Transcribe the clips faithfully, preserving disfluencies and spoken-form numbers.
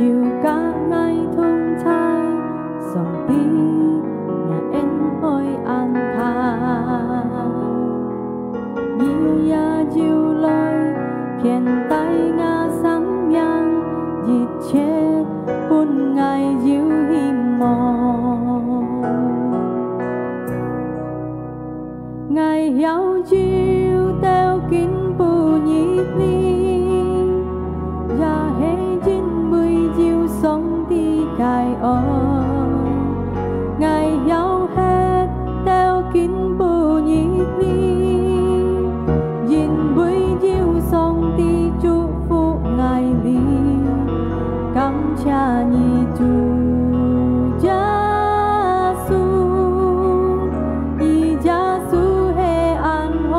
就佮𠊎同在，上帝，若恩愛恁大。你也有來，牽帶𠊎生命，一切分𠊎有希望。𠊎曉有兜今晡日哩，也係因為有上帝个愛。𠊎曉歇兜今晡日哩，因為有上帝祝福𠊎哩。感謝你，主耶穌，你耶穌係恁好，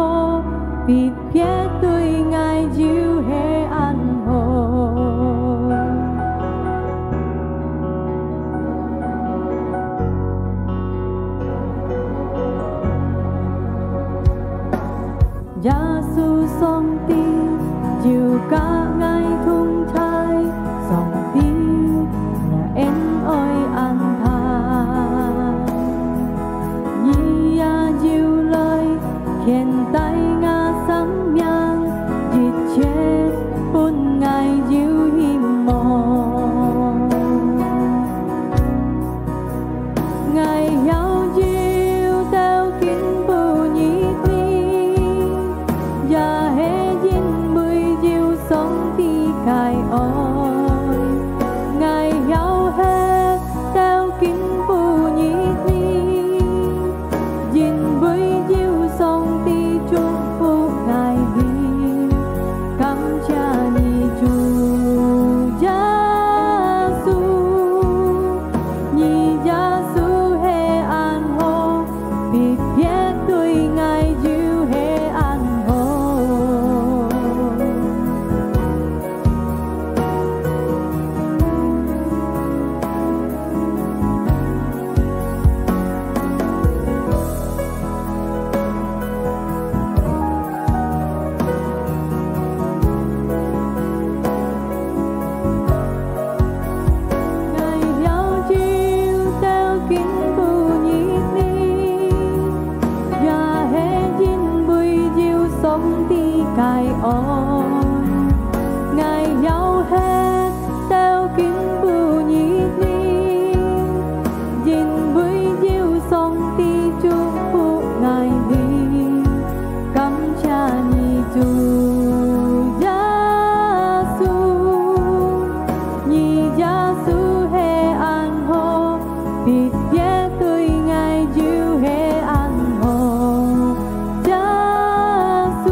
特別對𠊎就係恁好。 耶穌上帝，就佮𠊎同在，上帝，若恩愛恁大。你也有來，牽帶𠊎生命，一切分𠊎有希望。 𠊎曉有兜今晡日哩，也係因為有上帝个愛。𠊎曉歇兜今晡日哩，因為有上帝祝福𠊎哩。感謝你，主耶穌。 你耶穌係恁好，特別對𠊎就係恁好。 𠊎曉有兜今晡日哩，也係因為有上帝个愛。𠊎曉歇兜今晡日哩，因為有上帝祝福𠊎哩。 感謝你，主耶穌，你耶穌係恁好，特別對𠊎就係恁好。耶穌，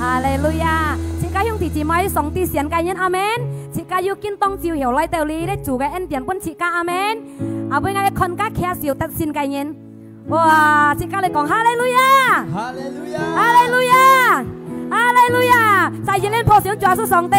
哈利路亞！自家兄弟姊妹，上帝選个人，阿門。自家有今當晝曉來到這，這主个恩典分自家，阿門。阿妹，𠊎來看家，擎手得勝个人。哇，自家來講哈利路亞！哈利路亞！哈利路亞！哈利路亞！再一輪拍手，主耶穌上帝！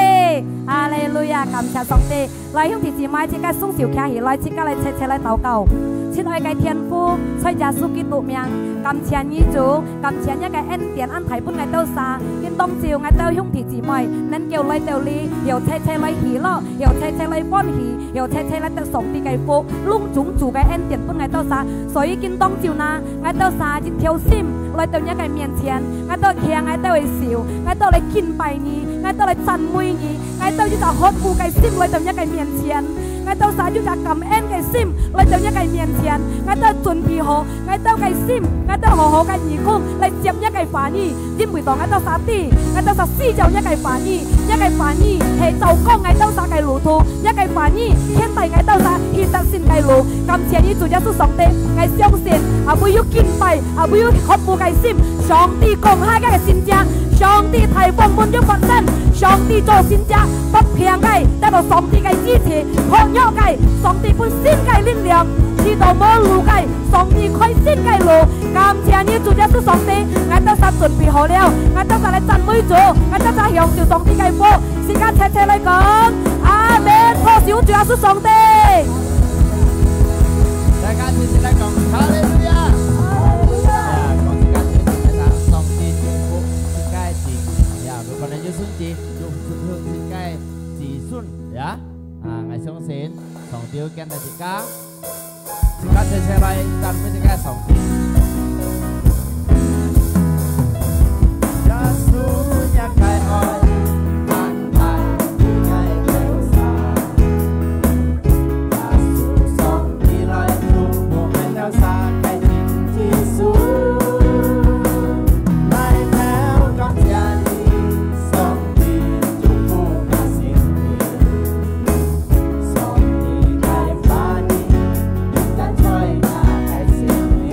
哈利路亞！感謝上帝！來，兄弟姊妹，自家雙手擎起來，自家來齊齊來禱告。親愛个天父，在耶穌基督名，感謝你主，感謝你个恩典恁大分𠊎兜儕。今當晝𠊎兜兄弟姊妹能夠來到這，又齊齊來喜樂，又齊齊來歡喜，又齊齊來得上帝个福，攏總主个恩典分𠊎兜儕。所以今當晝呢，𠊎兜儕一條心來到你个面前，𠊎兜擎𠊎兜个手，𠊎兜來敬拜你，𠊎兜來讚美你，𠊎兜一隻渴慕个心來到你个面前，𠊎兜儕一隻感恩个心來到你个面前，𠊎兜準備好，𠊎兜个心，𠊎兜好好个耳空來接你个話語，因為當𠊎兜儕知，𠊎兜儕需要你个話語，你个話語係照光𠊎兜儕个路途，你个話語牽帶𠊎兜儕去得勝个路。感謝你，主耶穌上帝，𠊎相信，阿會有敬拜，阿會有渴慕个心，上帝降下个神蹟，上帝大豐滿有發生，上帝做神蹟，發病个得到上帝个醫治，薄弱个上帝分新个力量，去到無路个上帝開新个路。感謝你，主耶穌上帝，𠊎兜儕準備好了，𠊎兜儕來讚美主，𠊎兜儕享受上帝个福。自家齊齊來講，阿門！拍手，主耶穌上帝！大家齊齊來講，哈利路亞！哈利路亞！講自家齊齊來講，上帝祝福自家个子孫，呀，如果你有孫子，祝福自家个子孫，呀，啊，𠊎相信上帝會揀到自家。 自家齊齊來讚美自家个上帝。耶穌，若个愛，安排你个流散。耶穌，上帝來祝福𠊎兜儕个子孫。來頭感謝你，上帝祝福𠊎心靈。 上帝个話語，永遠在𠊎个心裡。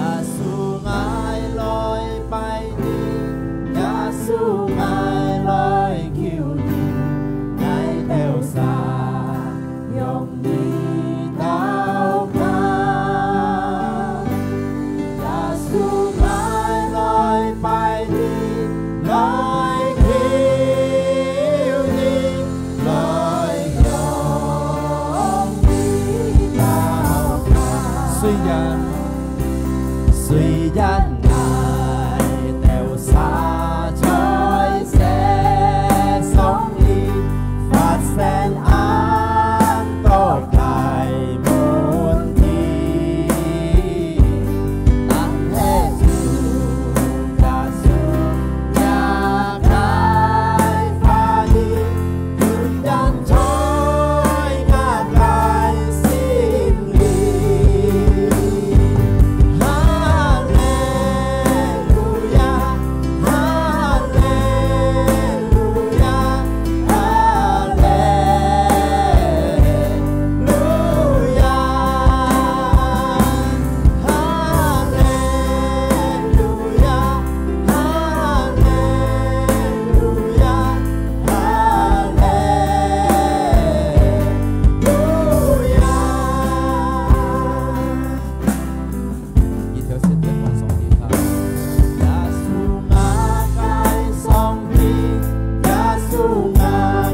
𠊎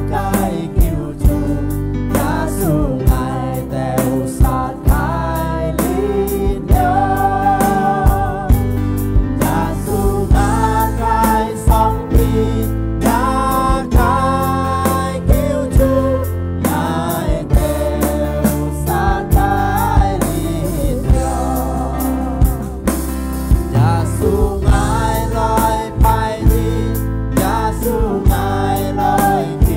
个救主，耶穌，𠊎兜實在力量。耶穌，𠊎个上帝，𠊎个救主，𠊎兜實在力量。 耶穌，𠊎來拜你，耶穌，𠊎來敬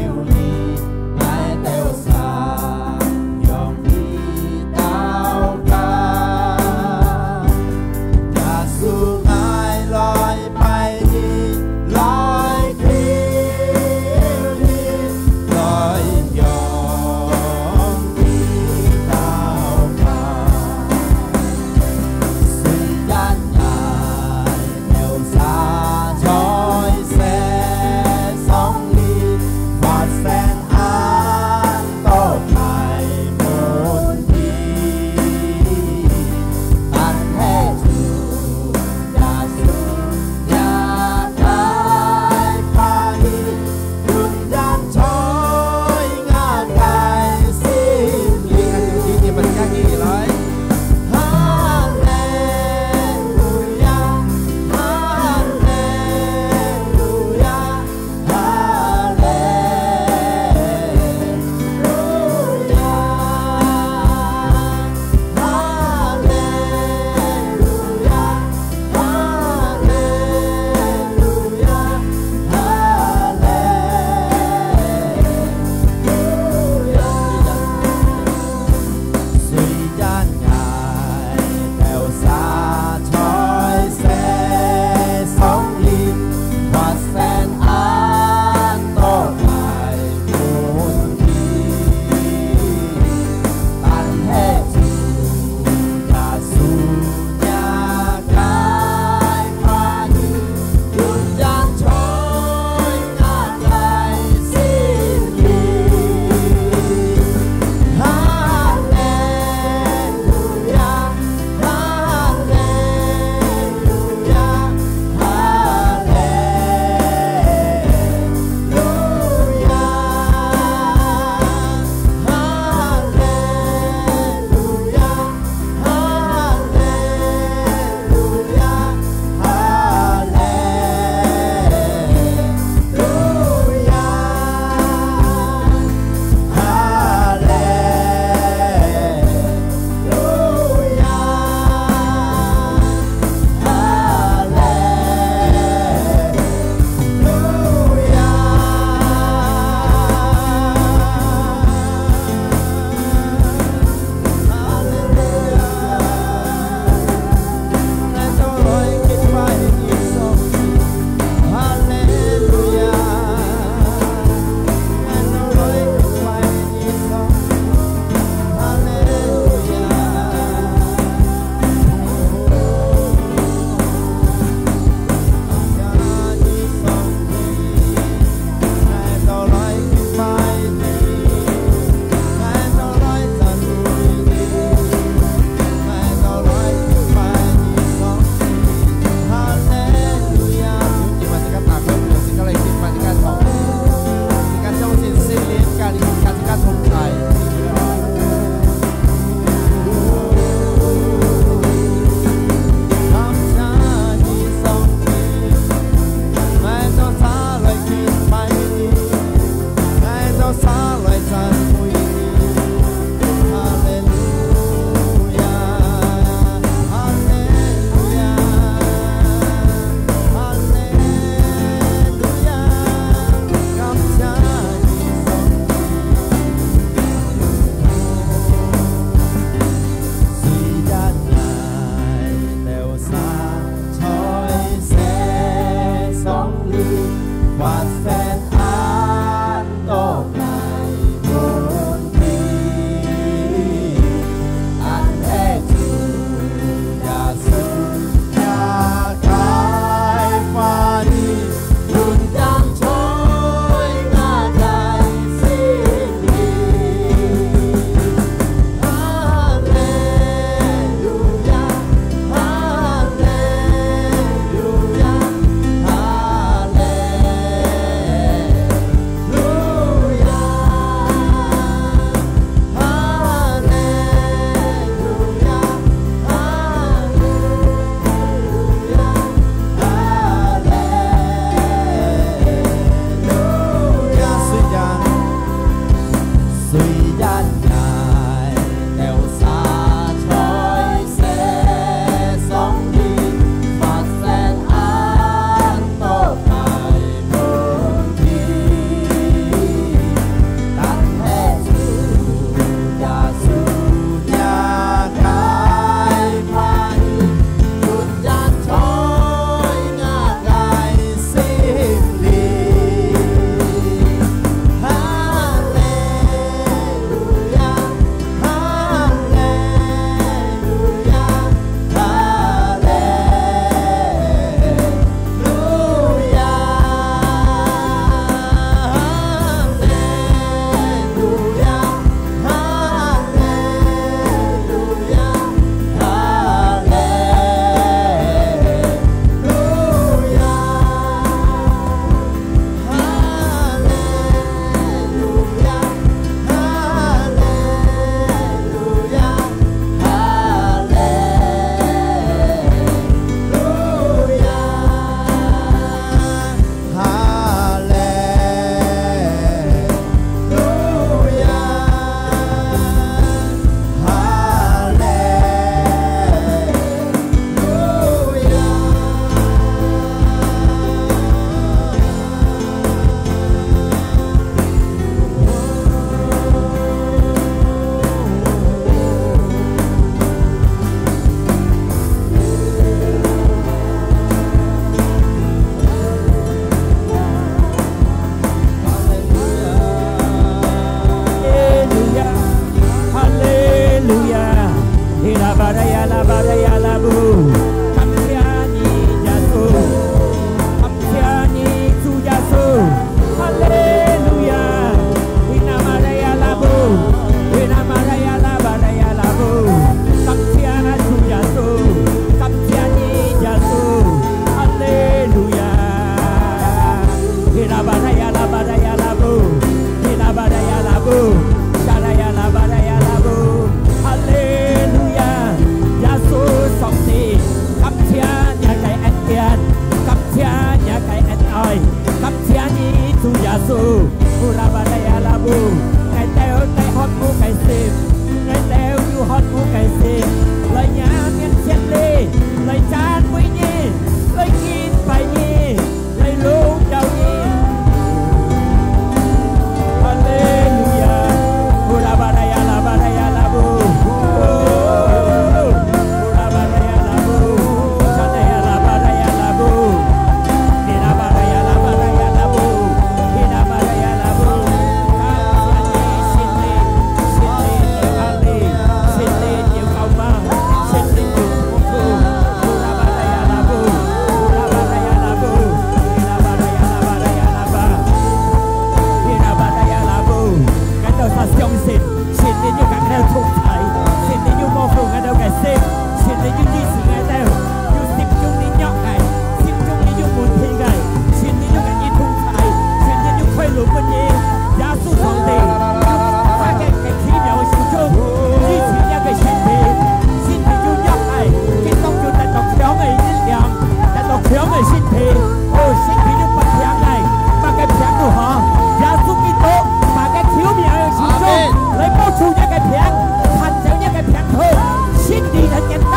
呼啦巴拉呀啦布，𠊎兜帶渴慕个心，𠊎兜有渴慕个心，來你面前哩，來讚美你，來敬拜你，來榮耀你。哈利路亞！呼啦巴拉呀啦巴拉呀啦布，呼啦巴拉呀啦布，沙拉呀啦巴拉呀啦布。 𠊎兜儕相信，聖靈有佮𠊎兜同在，聖靈有保護𠊎兜个心，聖靈有醫治𠊎兜，有心中裡弱个，心中裡有問題个，聖靈有佮你同在，聖靈有開路分你。耶穌上帝，用大个个奇妙个手中，醫治這个身體，身體有弱个，今當就得到強个力量，得到強个身體。 哦，身體有發病个，麼个病都好，耶穌基督，大个奇妙个手中，阿們。來摸觸若个病，牽走若个病痛，身體就健康。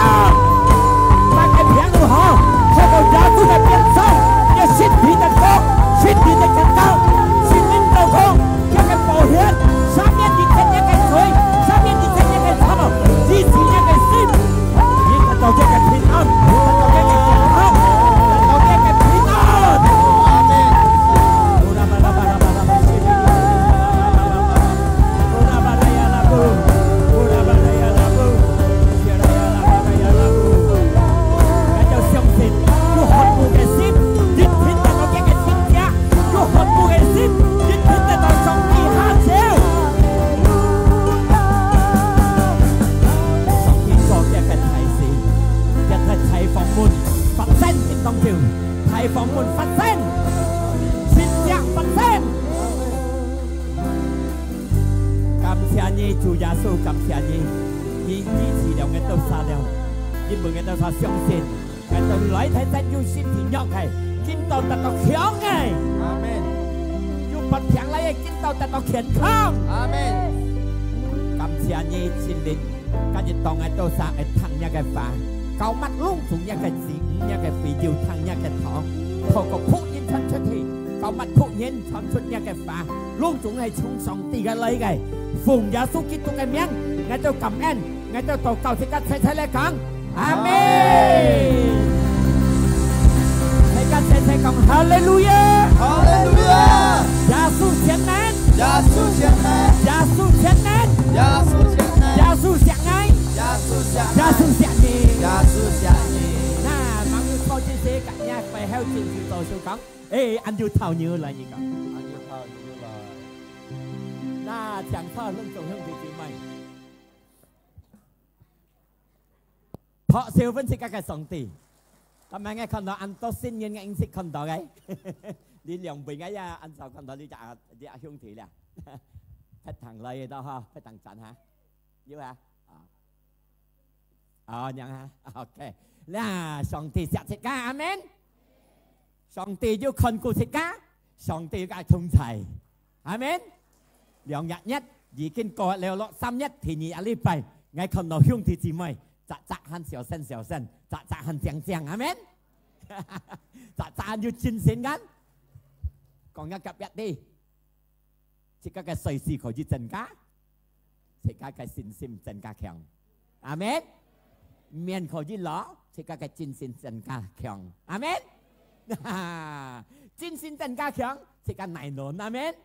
麼个病都好，透過耶穌个鞭傷，若身體得福，身體得健康，心靈得福。 這个寶血，赦免你一切个罪，赦免你一切个錯，醫治你个心，你得到這个平安，得到這个健康，得到這个平安。阿們。𠊎兜相信，有渴慕个心，一定得到這个神蹟。 有渴慕个心，一定得到上帝下手。上帝做這个大事，這个大訪問發生，今當晝，大訪問發生，神蹟發生。感謝你，主耶穌，感謝你，你醫治了𠊎兜儕了，因為𠊎兜儕相信。 𠊎兜來頭先有身體弱个，今到得到強个。阿們。有發病來个，今到得到健康。阿們。感謝你，聖靈，今日當𠊎兜儕會聽若个話，膏抹攏總若个子女、若个會友聽若个道，透過僕人傳出去，膏抹僕人傳出若个話，攏總係從上帝个來个。奉耶穌基督个名，𠊎兜感恩，𠊎兜禱告，自家齊齊來講。 阿們。大家齊齊講哈利路亞！哈利路亞！耶穌全能！耶穌全能！耶穌全能！耶穌全能！耶穌惜𠊎！耶穌惜𠊎！耶穌惜你！耶穌惜你！那，朋友坐這些，佮若背後真手做手講，誒，恁有頭腦來，你講。恁有頭腦來。那，請坐，攏總兄弟姊妹。 拍手分自家个上帝。今晡𠊎看到恁多新人个，𠊎認識看到个。你兩位𠊎也恁少看到你隻阿，你阿兄弟了。別堂來个都好，別堂站哈。有啊？啊。哦，樣哈。OK。那上帝惜自家，阿們。 上帝有看顧自家，上帝有佮同在。阿們。兩日日已經過了，落三日，第二日禮拜，𠊎看到兄弟姊妹，隻隻還小聲小聲，隻隻還靚靚，阿們。隻隻還有精神感。講若隔壁个， 自家个歲數可以增加，自家个信心增加強。阿們。面可以老，自家个精神增加強。阿們。精神增加強，自家耐勞。阿們。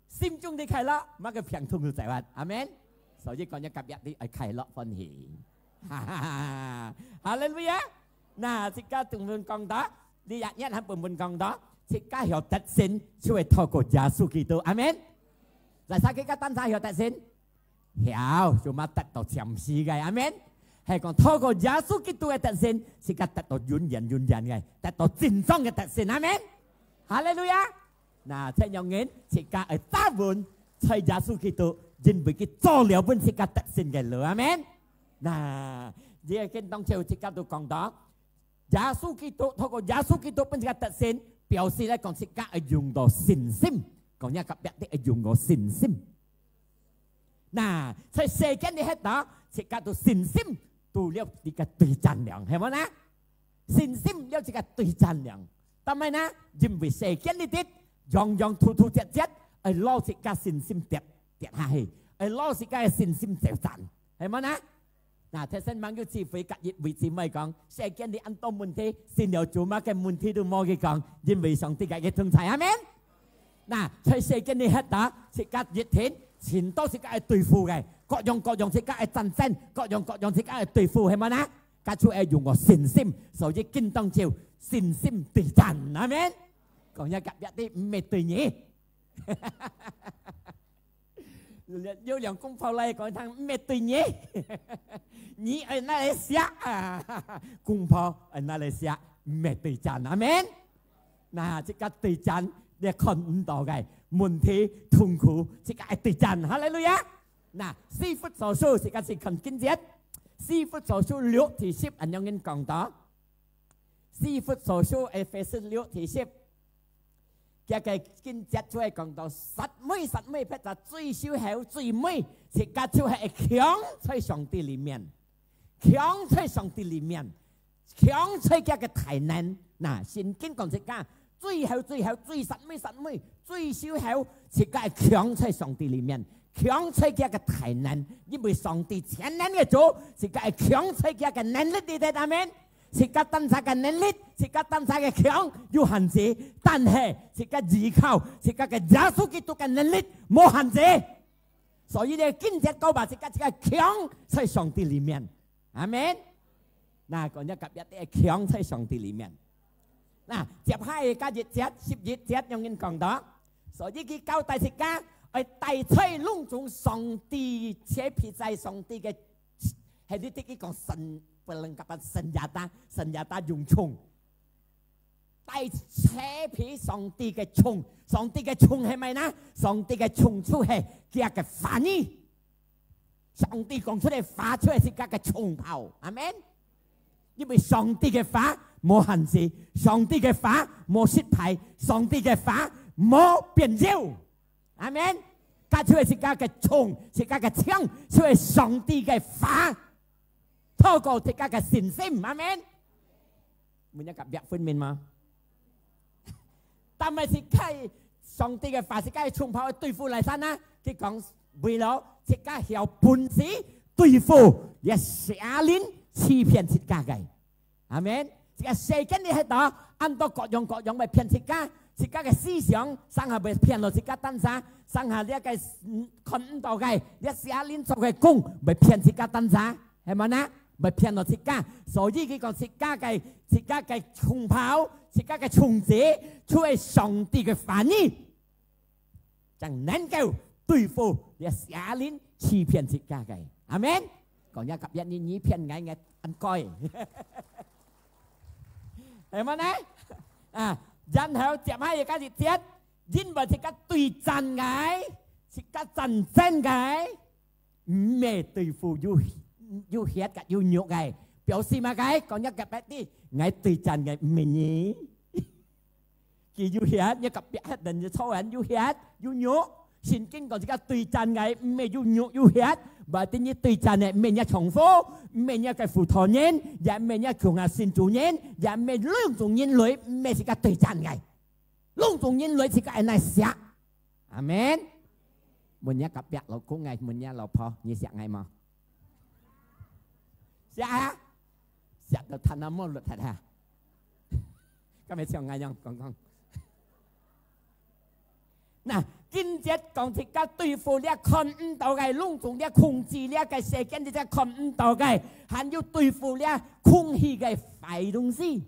心中个快樂，麼个病痛都走忒。阿們。所以講，若隔壁个愛快樂歡喜。哈利路亞！那自家同分講到， 這一日還分分講到，自家曉得勝，就係透過耶穌基督。阿們。來，自家單單曉得勝，曉，就嘛得到暫時个。阿們。係講透過耶穌基督个得勝，自家得到永遠永遠个，得到真正个得勝。阿們。哈利路亞。那，這樣人，自家愛打穩在耶穌基督，因為佢做了分自家得勝个路。阿們。那，這个當初自家都講到， 耶穌基督，透過耶穌基督分自家得勝，表示來講自家愛用到信心。講若隔壁个愛用个信心。那，在世間裡歇到，自家都信心，都了自家對戰了，係無呢？信心了自家對戰了。但係呢，因為世間裡底，樣樣突突折折，愛摎自家信心跌，跌下去，愛摎自家个信心走散，係無呢？那，頭先吂有機會甲一位姊妹講，世間裡恁多問題，信了主麼个問題都無，佢講，因為上帝甲佢同在，阿們。那，在世間裡歇到，自家一天，盡多自家愛對付个，各樣各樣自家愛戰爭，各樣各樣自家愛對付，係無呢？該就愛用个信心，所以今當晝信心對戰，阿們。講若隔壁个，毋係對你。有兩公婆來講，佢毋係對你，你愛拿來惜啊，公婆愛拿來惜，毋係對戰，阿們。那，自家對戰，你看毋到个問題、痛苦，自家愛對戰，哈利路亞。那，以弗所書，自家先看經節，以弗所書六第十，恁樣講到。 以弗所書，Efesus六第十，佢个經節就係講到，煞尾，煞尾，撇到最收後最尾，自家就係強在上帝裡面，強在上帝裡面，強在佢个大能。那，聖經講自家，最後，最後，最煞尾，煞尾，最收後，自家係強在上帝裡面，強在佢个大能，因為上帝全能个主，自家係強在佢个能力裡底，阿們。 自家單儕个能力，自家單儕个強有限制，但係自家依靠自家个耶穌基督个能力無限制。所以呢，經節講話，自家，自家強在上帝裡面。阿們。那，講若隔壁个，強在上帝裡面。那，接下來个一節，十一節，樣人講到，所以佢交代自家，愛帶在攏總上帝，遮披在上帝个 係你自家講神，不能甲senjata，senjata用銃。帶遮披上帝个銃，上帝个銃係麼个呢？上帝个銃就係佢个話語。上帝講出來个話就係自家个銃炮。阿們。因為上帝个話無限制，上帝个話無失敗，上帝个話無變調。 阿們。該就係自家个銃，自家个槍，就係上帝个話，透過自家个信心。阿們。問若隔壁分明嗎？但係自家上帝个話，自家个銃炮對付來山啊！佢講，為了自家曉本事對付這邪靈欺騙自家个。 阿們。這个世間裡歇到，恁多各樣各樣會騙自家，自家个思想，成下會騙了自家單儕，成下這个，嗯，看毋到个，這邪靈做个工，會騙自家單儕，係無呢？會騙了自家。所以佢講自家个，自家个銃炮，自家个銃子，就係上帝个話語。 正能夠對付這邪靈欺騙自家个。阿們。講若隔壁，你，你騙𠊎，𠊎恁該。係無呢？啊，然後接下來个一節，因為自家對戰个，自家戰爭个，毋係對付有，有血甲有肉个，表示麼个？講若隔壁知，𠊎對戰个毋係你。 佢有血，若隔壁歇等，你坐等有血有肉。聖經講自家對戰个，毋係有肉有血，berarti你對戰个，毋係若丈夫，毋係若个婦道人，也毋係若共下信主人，也毋係攏總人類，毋係自家對戰个。攏總人類自家愛來惜。阿們。問若隔壁老公个，問若老婆，你惜𠊎無？惜啊？惜到吞啊無落忒啊！ 敢會像𠊎樣講講？那，經節講自家對付這看毋到个，攏總這控制這个世間，這看毋到个，還有對付這空氣个壞東西。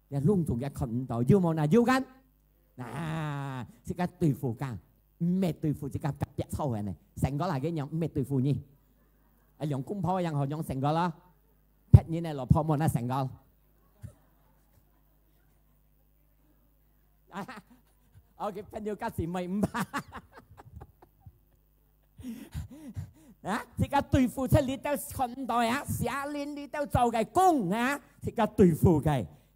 這攏總這看毋到，有無呢？有kan？那，自家對付个，毋係對付自家隔壁坐个呢。Senggol啊，个樣毋係對付你。啊，兩公婆樣好樣senggol咯。別人个老婆無那senggol。 啊，OK，朋友甲姊妹毋怕。啊，自家對付出裡頭看毋到啊，邪靈裡頭做个工啊，自家對付个。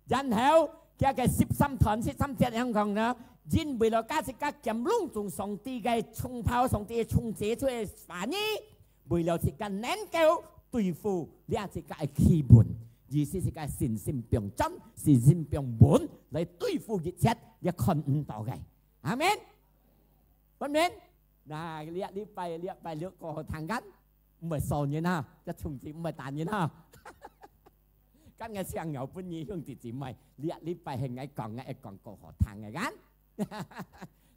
然後，佢个十三段、十三節樣講呢，因為了自家兼攏總上帝个衝泡，上帝个衝擊出个話語，為了自家能夠對付這自家个氣氛，意思自家信心放真，信心放穩，來對付一切這看毋到个。阿門。阿門。那這禮拜，禮拜六過好聽間，毋會掃人啊，這衝擊毋會打人啊。今日請有本事兄弟姊妹，這禮拜係𠊎講，𠊎會講過好聽个間。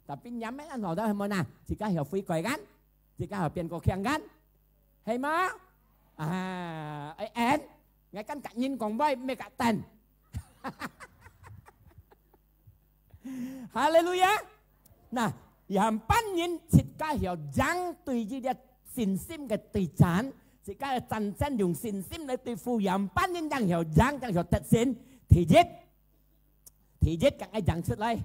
Tapi nhắm mắt安好得係無啊？自家曉悔改間，自家曉變過強間，係無？啊，哎，哎，𠊎跟人講話，毋係跟等。哈利路亞！那，樣般人自家曉贏對於這信心个對戰，自家个戰爭用信心來對付，樣般人正曉贏，正曉得勝。第一，第一，講愛贏出來。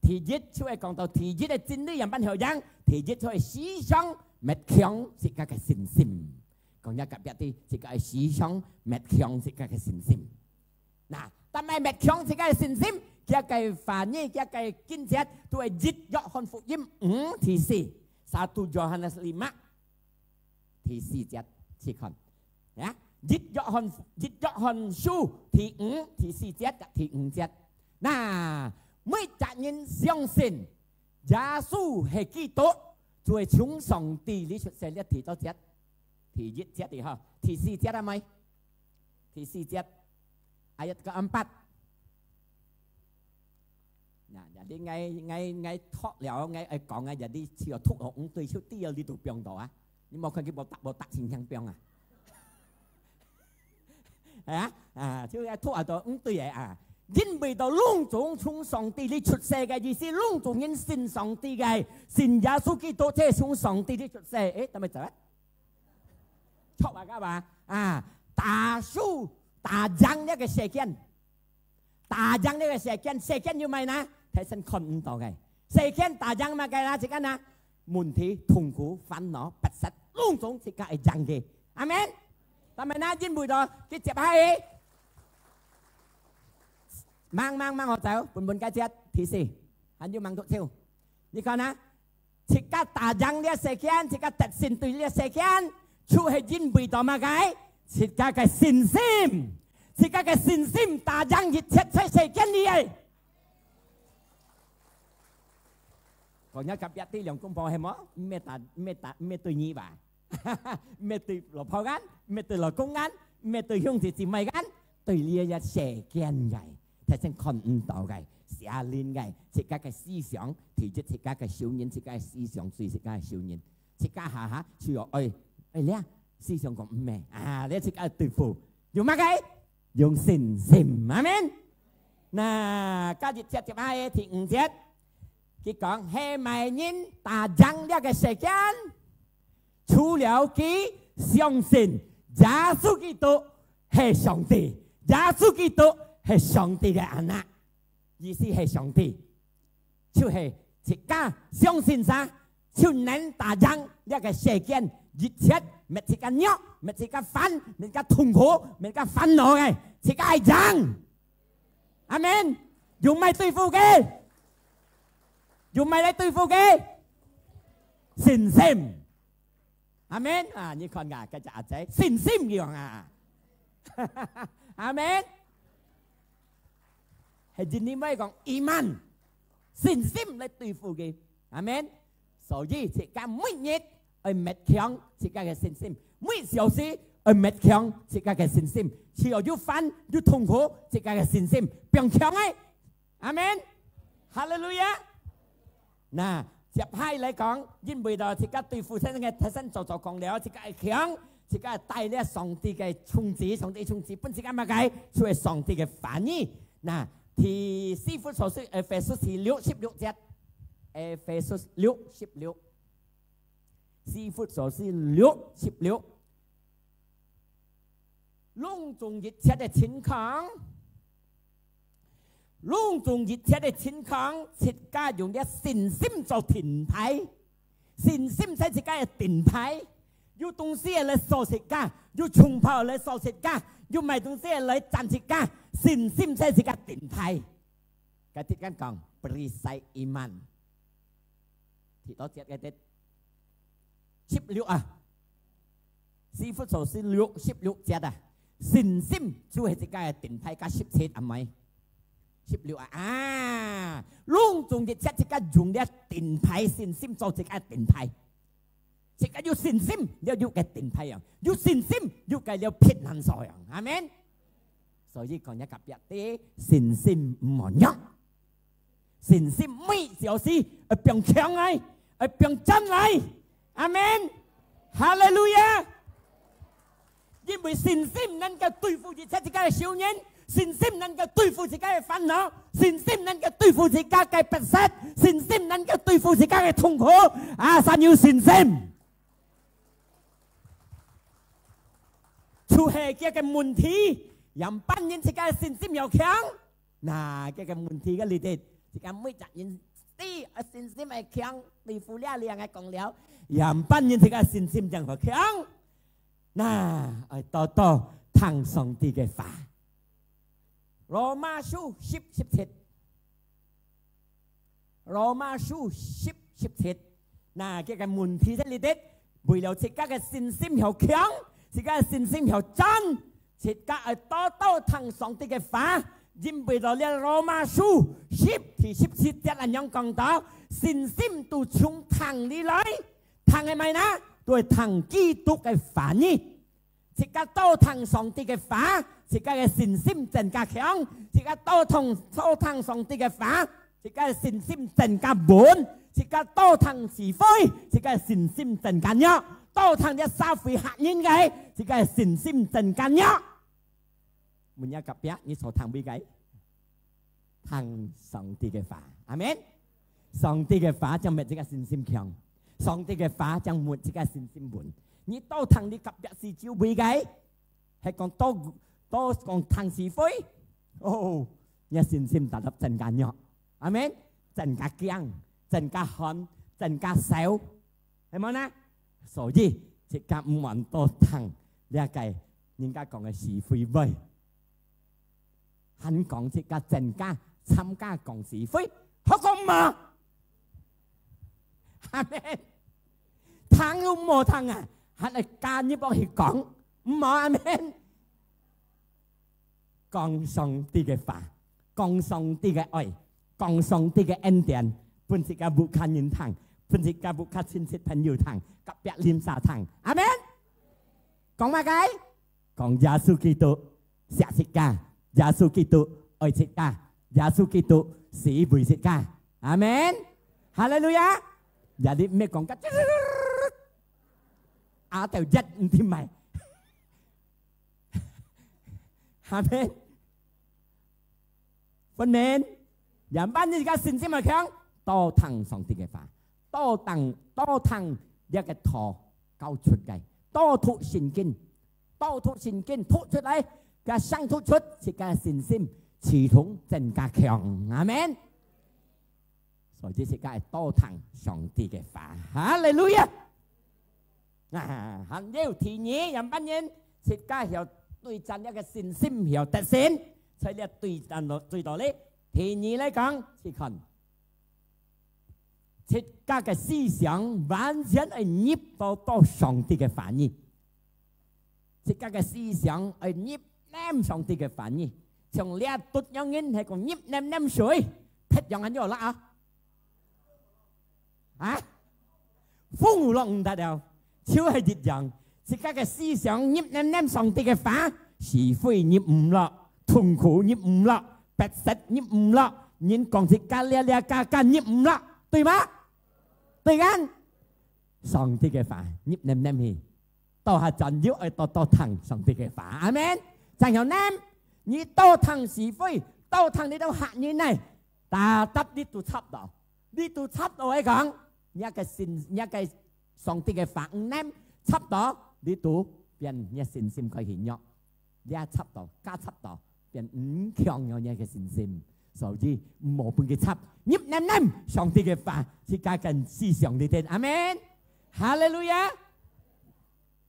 第一，就係講到第一个真理，樣般曉贏。第一，就係時常搣強自家个信心。講一下隔壁个，自家愛時常搣強自家个信心。那，但係搣強自家个信心，佢个話語，佢个經節，都係一約翰福音五第四，satu Yohanes lima，第四節，試看。啊，一約翰，一約翰書第五，第四節，第五節。那，每隻人相信耶穌係基督，就係從上帝裡出世。這第多節？第一節个吼，第四節啊，毋係？第四節，ayat keempat。那，jadi𠊎，𠊎，𠊎讀了，𠊎愛講啊，jadi只有讀好五對，就知了你都放到啊。你無看佢無答，無答，輕輕放啊。啊，啊，就愛讀啊，到五對个啊。因為到攏總從上帝裡出世个意思，攏總人信上帝个，信耶穌基督，就係從上帝裡出世。誒，做麼个走啊？著啊，該話啊，打輸，打贏這个世間，打贏這个世間，世間有麼个呢？頭先看毋到个，世間打贏麼个啦？自家呢？問題、痛苦、煩惱、不實，攏總自家會贏个。阿門。但係呢，因為到佢接下去，慢慢慢好走，本本該節，第四，還有吂讀透。你看啊， 自家打贏這世間，自家得勝對這世間，就係因為到麼个？自家个信心，自家个信心打贏一切在世間裡个。講一下隔壁个兩公婆係無？毋係打，毋係打，毋係對你吧？ 毋係對老婆間，毋係對老公間，毋係對兄弟姊妹間，對這个世間个，頭先看毋到个，邪靈个，自家个思想，提出自家个仇人，自家个思想，對自家个仇人，自家下下就要愛，愛這思想講毋係啊，這自家對付，用麼个？用信心，阿門。那，今日接，接下个第五節，佢講，係麼人打贏這个世間？ 除了佢相信耶穌基督係上帝，耶穌基督係上帝个anak，意思係上帝，就係自家相信啥，就能打贏這个世間一切，搣自家弱，搣自家煩，搣自家痛苦，搣自家煩惱个，自家會贏。阿門。用麼个對付佢？用麼个來對付佢？信心。 阿門。啊，你看啊，該隻阿姊信心樣啊。阿門。係印尼話講iman，信心來對付佢。阿門。所以自家每日愛搣強自家个信心，每小時愛搣強自家个信心。只要有煩有痛苦，自家个信心變強个。 阿門。哈利路亞。那，接下來講，因為到自家對付生个，頭先早早講了，自家會強，自家會帶領上帝个衝擊，上帝衝擊，分自家麼个？就係上帝个話語。那，第四福所書，Efesus第六，十六節，Efesus六，十六。 四福所書六，十六。攏總一切个情況，攏總一切个情況，自家用這信心做盾牌，信心在自家个盾牌，有東西來掃自家，有銃炮來掃自家，有麼个東西來斬自家，信心在自家盾牌。該自家講， perisai iman. 第幾節个？第十六啊。以弗所書六，十六節啊。信心就係自家个盾牌，甲十七啊，毋係？十六啊，啊，攏總一切自家用這盾牌，信心做自家个盾牌。自家有信心，了有个盾牌樣；有信心，有个了避難所樣。阿門。所以講，若隔壁个，信心毋好弱。 信心每小時愛變強來，愛變真來。阿門。哈利路亞。因為信心能夠對付一切自家个仇人，信心能夠對付自家个煩惱，信心能夠對付自家个不適，信心能夠對付自家个痛苦。啊，儕有信心，就係佢个問題，仰般形自家个信心愛強。 那，這个問題个裡底，自家每隻人，第一信心愛強，對付這兩个講了，仰般形自家信心正會強。那，愛多多聽上帝个話。羅馬書十，十七。 羅馬書十，十七。那，這个問題在裡底，為了自家个信心愛強，自家个信心愛真，自家愛多多聽上帝个話，因為到這羅馬書十，第十七節恁樣講到，信心都從聽裡來，聽个麼个呢？都係聽基督个話語。 自家多聽上帝个話，自家个信心增加強；自家多聽，多聽上帝个話，自家个信心增加穩；自家多聽是非，自家个信心增加弱；多聽這社會嚇人个，自家个信心增加弱。問若隔壁，你所聽邊个？ 聽上帝个話。阿門。上帝个話正搣自家信心強，上帝个話正搣自家信心穩。你多聽你隔壁四周圍个，係講多，多講聽是非，哦，你信心tetap增加弱。阿門。增加驚，增加寒，增加愁，係無呢？所以，自家毋好多聽這个人家講个是非話。 還講自家增加參加講是非，好講無？阿門。聽都無聽啊，還愛加入落去講，毋好，阿門。講上帝个話，講上帝个愛，講上帝个恩典，分自家屋下人聽，分自家屋下親戚朋友聽，隔壁鄰舍聽。阿門。講麼个？講耶穌基督 惜自家，耶穌基督愛自家，耶穌基督死為自家。阿門。哈利路亞。Ya，你毋好講个，啊，到一毋聽埋。阿門。分明，仰般形自家信心愛強，多聽上帝个話，多聽，多聽這个道教出个，多讀聖經， 多讀聖經，讀出來，佢聲讀出，自家信心自動增加強。阿門。所以自家愛多聽上帝个話。哈利路亞！啊，還有第二，仰般形，自家愛對戰這个信心愛得勝，在這對戰落，對到咧。第二來講，去看 自家个思想完全愛入到，到上帝个話語。自家个思想愛入淰上帝个話語。像這肚樣人係講入淰淰水，別樣恁樣啦啊！啊？風浪毋得了，就係一樣。自家个思想入淰淰上帝个話，是非入毋落，痛苦入毋落， 迫切入毋落，人講自家這這該該入毋落，對嗎？對kan？上帝个話入淰淰去，到下轉又愛多多聽上帝个話。阿門。正曉淰，你多聽是非，多聽這兜嚇人呢，tetap你都插到，你都插到來講，若个信，若个上帝个話毋淰，插到你都變若信心開始弱。 這插到，加插到，變毋強了若个信心。所以，毋好分佢插，入淰淰上帝个話，自家个思想裡底。阿門。哈利路亞。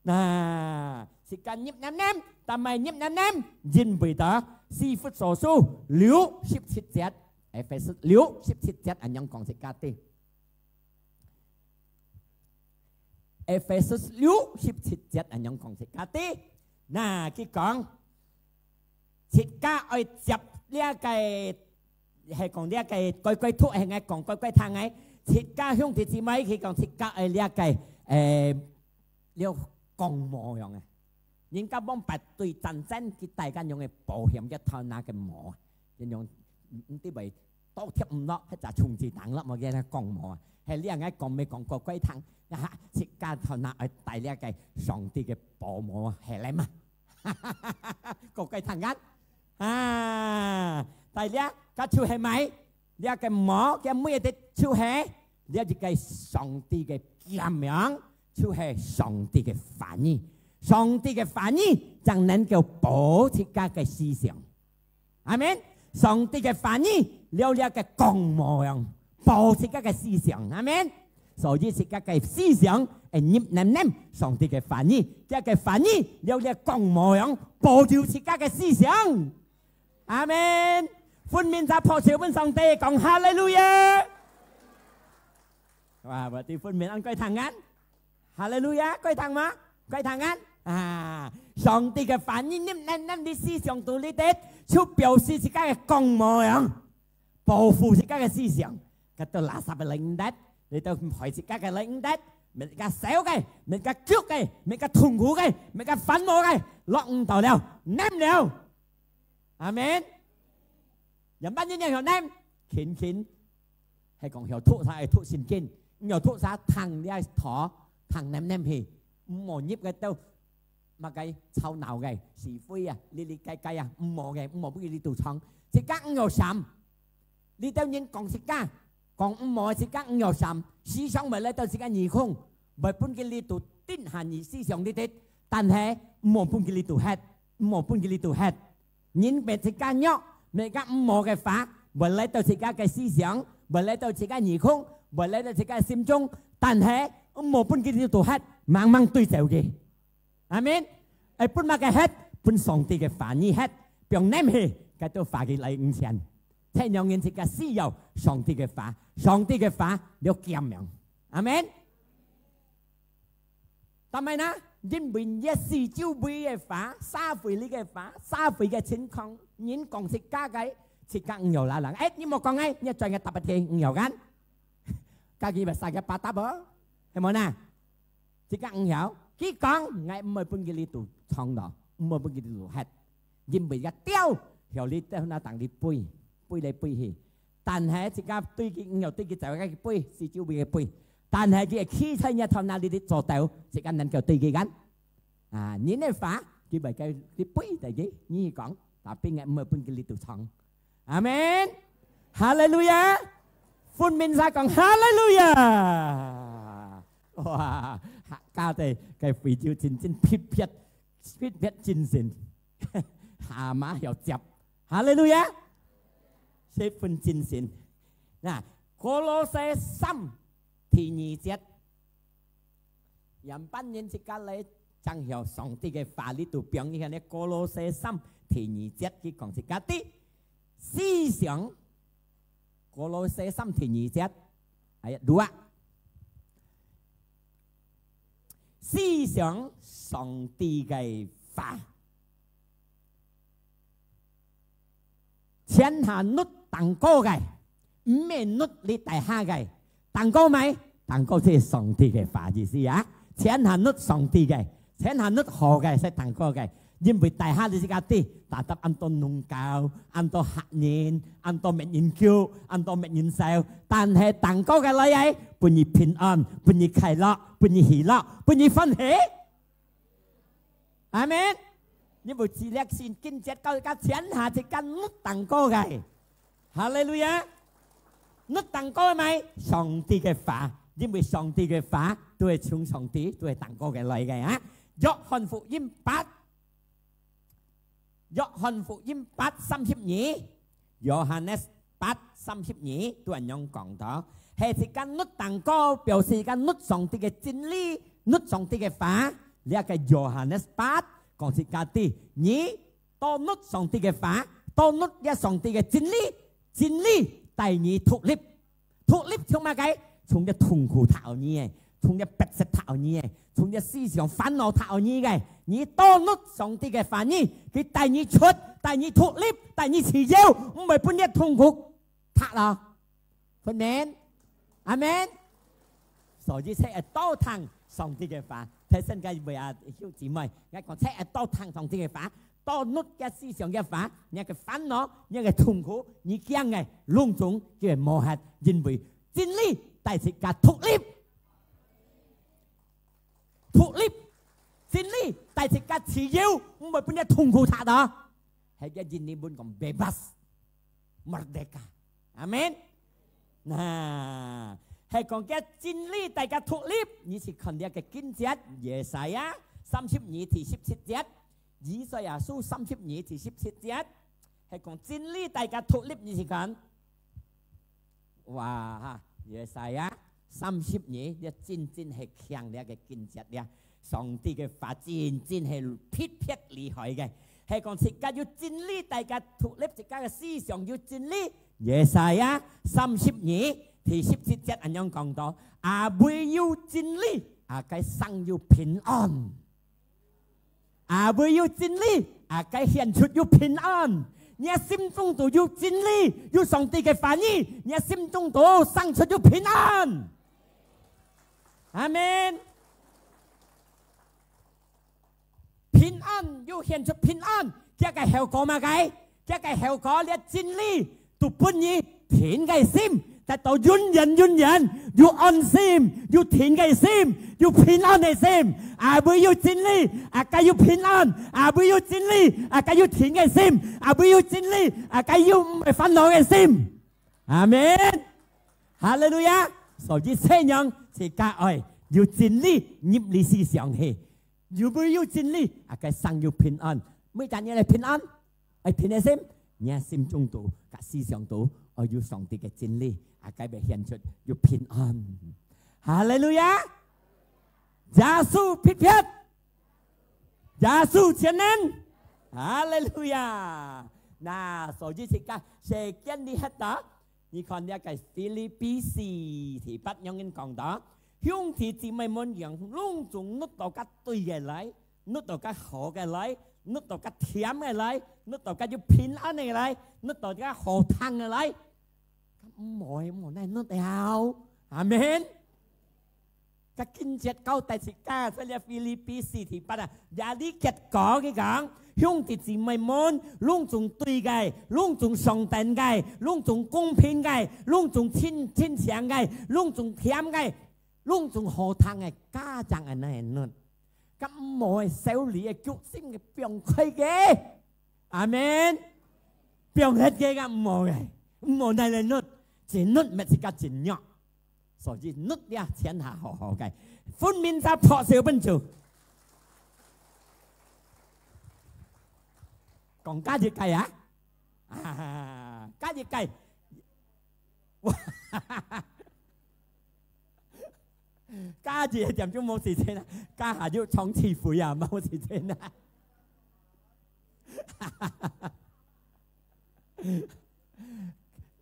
那，自家入淰淰，但係入淰淰，因為到以弗所書六十七節， Ephesus六十七節恁樣講自家知。Ephesus六十七節恁樣講自家知。那佢講，自家愛接這个，係講這个乖乖讀，係𠊎講乖乖聽个。自家兄弟姊妹，佢講自家愛這个，誒，了講模樣个。人家往擺對戰爭，佢戴个樣个保險，一頭那个模，一樣，毋，毋知會倒貼毋落，或者銃子彈落，無見佢講模啊。係這个講，毋係講乖乖聽，啊，自家頭那愛戴這个上帝个保模，係咧嘛？乖乖聽啊！啊，戴這个就係麼个？這个模，佢每一滴就係這一个上帝个劍樣，就係上帝个話語。上帝个話語正能夠保自家个思想。阿門。上帝个話語，了這个講模樣，保自家个思想。阿門。所以自家个思想會入淰淰上帝个話語，這个話語了這講模樣，保住自家个思想。阿門。分明就拍手分上帝，講哈利路亞！哇，我對分明恁該聽啊！哈利路亞！該聽嗎？該聽啊！啊，上帝个話語入淰淰你思想肚裡底，就表示自家个講模樣，保護自家个思想。佢到垃圾个領域，你到害自家个領域，乜个愁个，乜个腳个，乜个痛苦个，乜个煩惱个，落毋到了，淰了。阿門。仰般人曉淰？勤勤，係講曉讀啥，愛讀聖經，毋曉讀啥，聽這道，聽淰淰去，毋好入个到麼个吵鬧个，是非啊，哩哩該該啊，毋好个，毋好分佢裡肚藏。自家毋曉閃，裡頭人講自家，講毋好个自家毋曉閃，時常會來到自家耳空，會分佢裡肚定下你思想裡底，但係毋好分佢裡肚歇，毋好分佢裡肚歇。 人搣自家弱，搣个毋好个話，會來到自家个思想，會來到自家耳空，會來到自家心中，但係毋好分佢裡肚歇，猛猛追走佢。阿門。愛分麼个歇？分上帝个話語歇，放淰去，該到話語來毋前。這樣人自家需要上帝个話，上帝个話了堅強。阿門。 但係呢，因為這四周圍个話，社會裡个話，社會个情況，人講自家个，自家毋曉啦啦。誒，你莫講誒，你轉个答案聽毋曉kan？家己會使个八答哦，係無呢？自家毋曉，佢講，𠊎毋會分佢裡肚藏咯，毋會分佢裡肚歇，因為个鳥，曉裡頭那當裡飛，飛來飛去。 但係自家對佢，毋曉對佢走个飛，四周圍个飛。但係佢會企在若頭那裡裡做到，自家能夠對佢kan。啊，人个話，佢會个，佢飛對佢，你講，tapi𠊎毋會分佢裡肚藏。阿門。哈利路亞。分明儕講哈利路亞。哇，客家个，个非洲真正特別，特別精神。下馬曉接。哈利路亞。 十分精神。那，歌羅西三第二節，仰般人自家來正曉上帝个話裡肚放一下呢？歌羅西三第二節，佢講自家知，思想，歌羅西三第二節，哎呀，讀啊，思想上帝个話。 全下律頂高个，毋係律裡底下个。頂高麼个？頂高就係上帝个話意思啊。全下律上帝个，全下律好个，係頂高个。因為底下你自家知，tetap恁多弄搞，恁多嚇人，恁多搣人噭，恁多搣人愁。但係頂高个來个，分你平安，分你快樂，分你喜樂，分你歡喜。 阿門。你有知這聖經節教自家全下自家律頂高个。哈利路亞。律頂高个麼个？上帝个話，因為上帝个話都係從上帝，都係頂高个來个啊。約翰福音八，約翰福音八三十二， Yohanes八三十二，都恁樣講到，係自家律頂高，表示自家律上帝个真理，律上帝个話。這个Yohanes八講自家知，你多律上帝个話，多律這上帝个真理，真理帶你獨立。獨立從麼个？從這痛苦䌈你个，從這迫切䌈你个，從這思想煩惱䌈你个。你多讀上帝个話語，佢帶你出，帶你獨立，帶你自由，毋會分這痛苦䌈咯。阿門，阿門。所以，這愛多聽上帝个話。提醒各位啊，兄姊妹，𠊎講，這愛多聽上帝个話，多讀个思想个話，你个煩惱，你个痛苦，你驚个，攏總就會無忒，因為真理帶自家獨立，獨立，真理帶自家自由，毋會分這痛苦䌈到。係个印尼文講bebas，merdeka。阿門。那，係講个真理帶自家獨立，你去看這个經節，Yesaya三十二第十七節，以賽亞書三十二第十七節，係講真理帶自家獨立，你去看。哇哈，Yesaya三十二，這真正係強烈个經節了。上帝个話真正係特別厲害个，係講自家有真理，帶自家獨立，自家个思想有真理。Yesaya三十二第十七節恁樣講到：阿會有真理，阿个生有平安。 阿會有真理，阿个顯出有平安。若心中肚有真理，有上帝个話語，若心中肚生出有平安。阿門。平安，有顯出平安，佢个效果麼个？ 佢个效果，這真理都分你定个心，得到永遠永遠有安心，有定个心，有平安个心。阿會有真理，阿个有平安；阿會有真理，阿个有定个心；阿會有真理，阿个有毋會煩惱个心。阿門。哈利路亞！所以，信仰自家愛有真理入你思想去。 有會有真理，阿个生有平安。每隻人來平安，愛平安个心，若心中肚、个思想肚，愛有上帝个真理，阿个會顯出有平安。哈利路亞！耶穌特別，耶穌全能。哈利路亞！那所以自家世間裡歇到，你看這个腓立比四第八樣人講到， 兄弟姊妹們，讓攏總攏到个對个來，攏到个好个來，攏到个甜个來，攏到个有平安个來，攏到个好聽个來。毋好，毋好來攏了。阿門。个經節交代自家，在這腓立比四第八啊，也你結果佢講，兄弟姊妹們，攏總對个，攏總上等个，攏總公平个，攏總親，親情个，攏總甜个， 攏總好聽个，家長恁樣个，該毋好个，修理个，決心个，放開个。阿門。放忒个，該毋好个，毋好拿來搙，一搙乜自家真弱。所以搙了，全下好好个，分明就拍手分主。講加一个啊，啊，加一个。 加一个點鐘無時間啊，加下就長期會啊，無時間啊。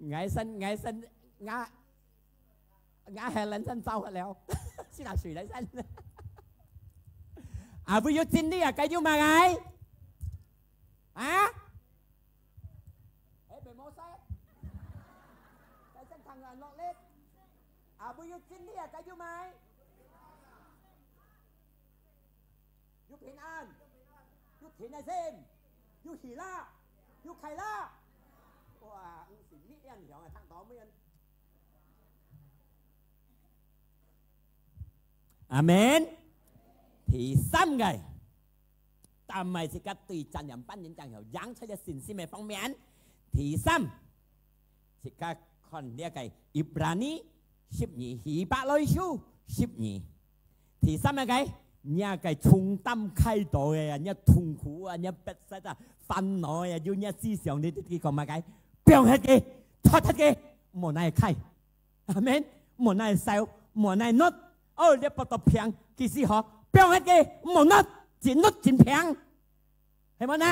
𠊎先，𠊎先，𠊎，𠊎係人生走忒了，先拿水來先。啊，會有真理啊，該有麼个？啊？ 哎，袂無使。大聲聽啊，落力。啊，會有真理啊，該有麼个？有平安，有定个心，有喜樂，有快樂。哇，毋係你恁樣啊，聽到無？阿門。第三个， 但係自家對戰贏半年正有贏出个信心个方面。第三，自家看這个Ibrani十二，希伯來書十二。第三个，若个重擔㧡到个啊，若痛苦啊，若迫切啊，煩惱啊，有若思想，你，你，你講麼个？放忒佢，脫忒佢，莫拿佢㧡。 阿門。莫拿佢愁，莫拿佢搙。哦，這腹肚病，其實吼，放忒佢，莫搙，真搙真病。係無呢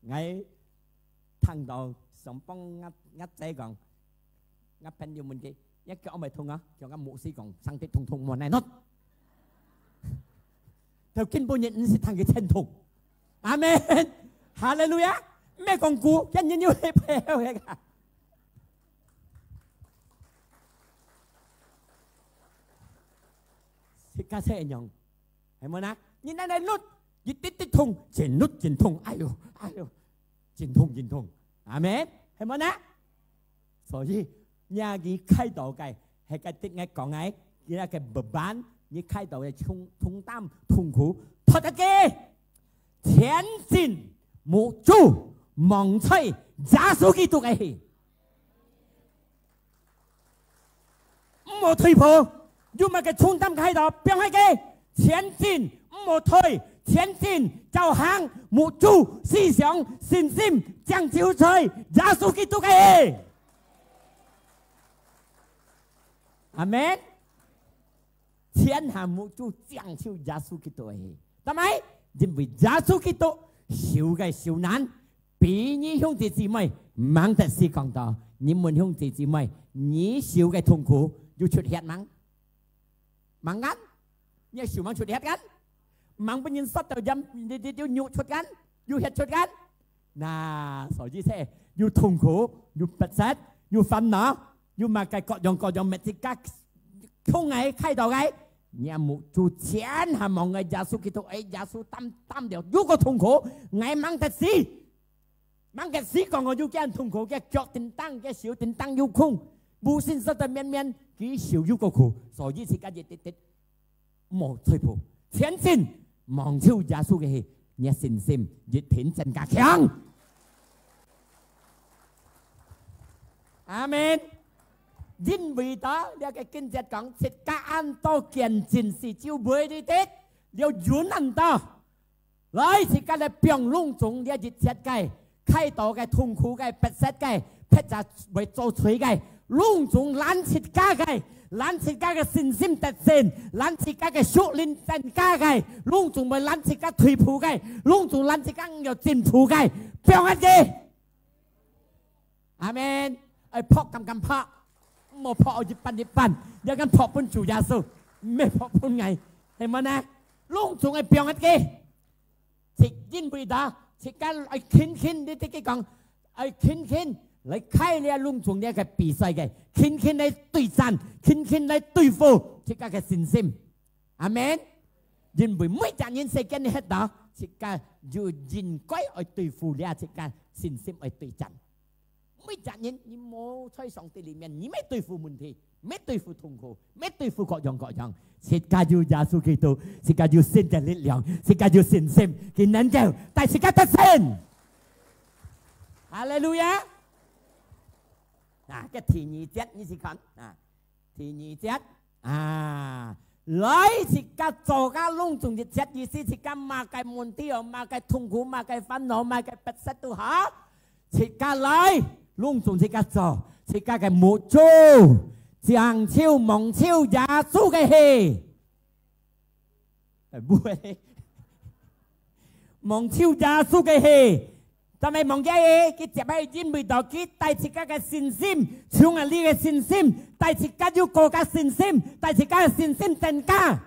？𠊎聽到上幫𠊎，𠊎姊講，𠊎朋友問佢，一腳毋會痛啊，叫𠊎牧師講，生得痛痛無奈喏。到今晡日毋識聽佢疼痛。阿門。哈利路亞。毋係講古，今日又係配合个。自家係樣，係無呢？你拿來搿，一滴滴痛，真搿真痛，哎喲，哎喲。 真痛，真痛。阿門，係無呢？所以，你啊，你開刀个，係个，對𠊎講个，你那個beban，你開刀个重，重擔、痛苦，脫得个，前進，目珠望在耶穌基督个去。 毋好退步，有麼个重擔開刀，放下佢，前進，毋好退，前進，照行，目珠、思想、信心，將就在耶穌基督个。阿門。前行目珠將就耶穌基督个。但係，因為耶穌基督受个受難， 比你兄弟姊妹吂得死講到，你問兄弟姊妹，你受个痛苦有出血吂？吂啊？你个手吂出血啊？吂分人殺到，有，有，有肉出啊？有血出啊？那，所以說，有痛苦，有不適，有煩惱，有麼个各樣各樣，乜自家 痛个、開刀个，你目珠前下望个耶穌基督，哎，耶穌擔，擔了，有个痛苦，𠊎吂得死。吂得死講𠊎有幾痛苦，佢腳叮噹，佢手叮噹有空，無信實在綿綿，佢受有个苦，所以自家一滴滴，無退步，前進，望著耶穌个去，你个信心一定增加強。阿門。 因為到這个經節講，自家恁多見證事就會知得，了有恁多。來，自家來放攏總這一切个，開刀个、痛苦个、迫切个、迫切會做罪个，攏總攔自家个，攔自家个信心得勝，攔自家个屬靈增加个，攏總會攔自家退步个，攏總攔自家有進步个，放下佢。 阿門。愛拍敢敢拍，莫拍一半一半，你愛敢拍分主耶穌，毋係拍分𠊎，係無呢？攏總愛放下佢，就因為到自家愛勤勤，你自家講，愛勤勤來開這攏總這个比賽个，勤勤來對戰，勤勤來對付自家个信心。 阿門。因為每隻人世間你歇到，自家就應該愛對付這自家信心愛對戰。每隻人你無在上帝裡面，你乜對付問題，乜對付痛苦，乜對付各樣各樣。自家有耶穌基督，自家有新个力量，自家有信心，佢能夠帶自家得勝。哈利路亞！啊，該第二節你試看啊。 第二節，啊，來，自家做个攏總一切，意思自家麼个問題哦，麼个痛苦，麼个煩惱，麼个不適都好，自家來，攏總自家做，自家个目珠，將就望就耶穌个去。 哎，毋會。望就耶穌个去，但係望佢个，佢接下因為到佢帶自家个信心，從啊你个信心，帶自家有過个信心，帶自家个信心增加。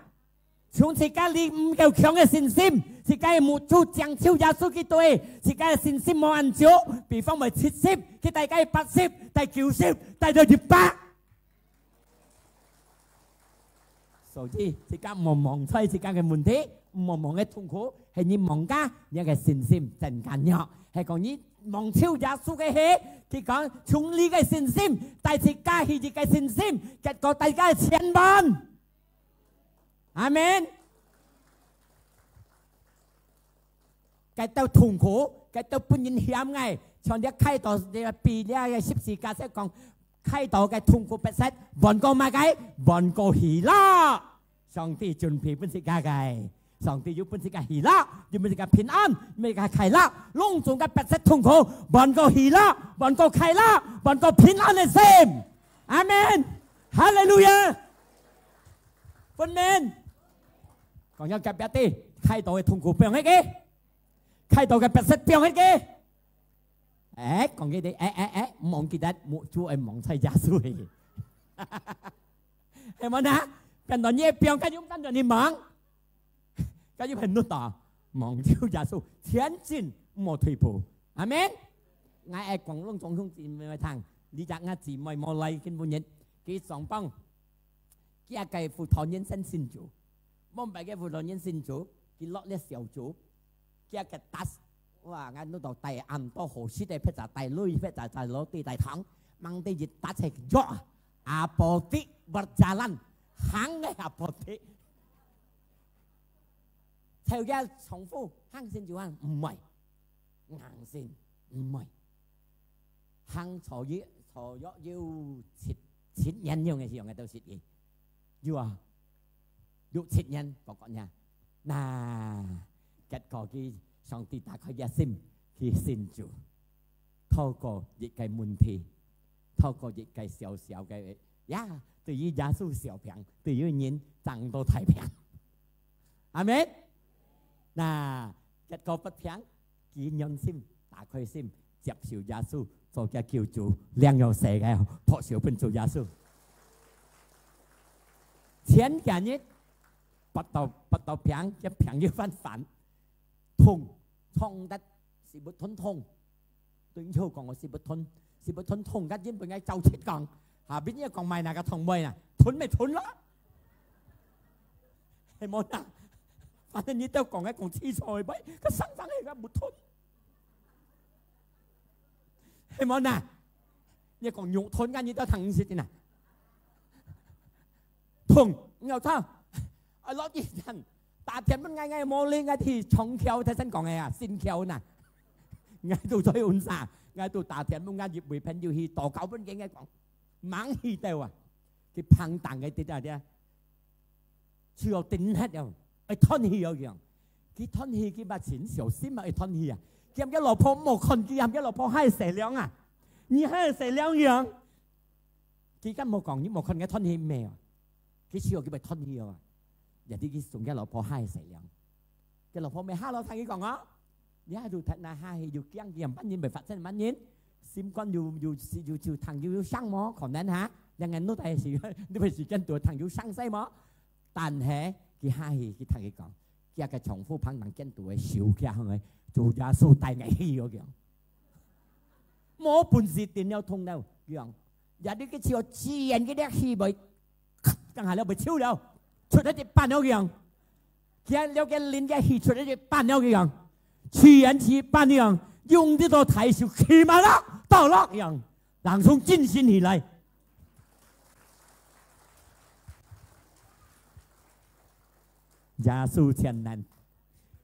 從自家你毋夠強个信心，自家个目珠將就耶穌基督个，自家个信心無恁少，比方話七十，佢帶个八十，帶九十，帶到一百。 所以，自家莫望在自家个問題，莫望个痛苦，係你望加，你个信心增加弱。係講你望就耶穌个去，佢講從你个信心，帶自家去一个信心，結果大家千萬。阿門。 該兜痛苦，該兜分人嫌个，像這開刀，這比這个十字架說講，開刀个痛苦不實，換過麼个？換過喜樂。上帝準備分自家个，上帝有分自家喜樂，有分自家平安，有分自家快樂，攏總个不實痛苦，換過喜樂，換過快樂，換過平安个心。阿門。哈利路亞。分明。講要隔壁个，開刀个痛苦放下佢。 開刀个不實放下佢。欸，講佢兜，欸，欸，欸，毋好記得，目珠愛望在耶穌去。係無呢？變到你个病，該又變到你望，該又變到望住耶穌，前進，毋好退步。阿門。𠊎愛講攏總兄弟姊妹聽，你隻𠊎姊妹無來，今晡日，佢上班，佢个輔導員先信主，往擺个輔導員信主，佢落了小組，佢个達，哇，𠊎攏到大暗到好食个，別隻大鐳，別隻大攞地大堂，mang地一打赤腳，阿婆地berjalan，行个阿婆地，就个重複，行信主行，毋會，硬信，毋會。行坐月，坐約有七，七年樣个時候，𠊎都識佢。有啊，六七年，哥哥呀。那，結果佢，上帝打開佢个心，去信主。透過一個問題，透過一個小小个，呀，對於耶穌小病，對於人長到大病。阿門。那，結果發病，佢軟心，打開心，接受耶穌做佢个救主，領了洗个，拍手分主耶穌。前幾日，發到，發到病，佢病又翻翻，痛，痛得死不吞痛。對你講，我死不吞，死不吞痛，該因為𠊎早切講，下邊又講買哪個痛妹啊，吞咪吞咯。係無啦？反正你都講个講清楚个，該生生个該毋吞。係無啦？你講肉吞，該你都聽毋識个啦。痛，你有痛，啊，落醫院，打電話問𠊎，𠊎無力，𠊎去長橋，頭先講个啊，新橋呐。𠊎都在溫莎，𠊎都打電話問𠊎一位朋友去禱告分佢，𠊎講，吂去到啊，佢碰當个跌啊跌啊，手要斷忒了，愛斷氣了樣。佢斷氣，佢嘛真小心啊，愛斷氣啊。佢喊佢老婆莫看，佢喊佢老婆還細量啊，你還細量樣。 佢敢無講，你無看𠊎斷氣咩啊？佢笑佢會斷氣啊。Jadi佢送佢老婆下去洗涼。佢老婆咪下樓同佢講啊，你還都太難下去，又驚佢萬一會發生萬一，心肝又，又，又，又疼又，又傷無？可能哈，兩個人都在時，你會時間多疼又傷勢無？但係佢下去，佢同佢講，佢个丈夫旁人見到个手，佢行个，主耶穌帶𠊎去，我講。 無本事，定了痛了，佢講，也你个手自然个力氣會，等下了會抽了，出來一半了，佢講。佢了个靈个氣出來一半了，佢講，自然一半，佢講，用得到大手，起碼了，到了，佢講，人從精神起來。耶穌全能。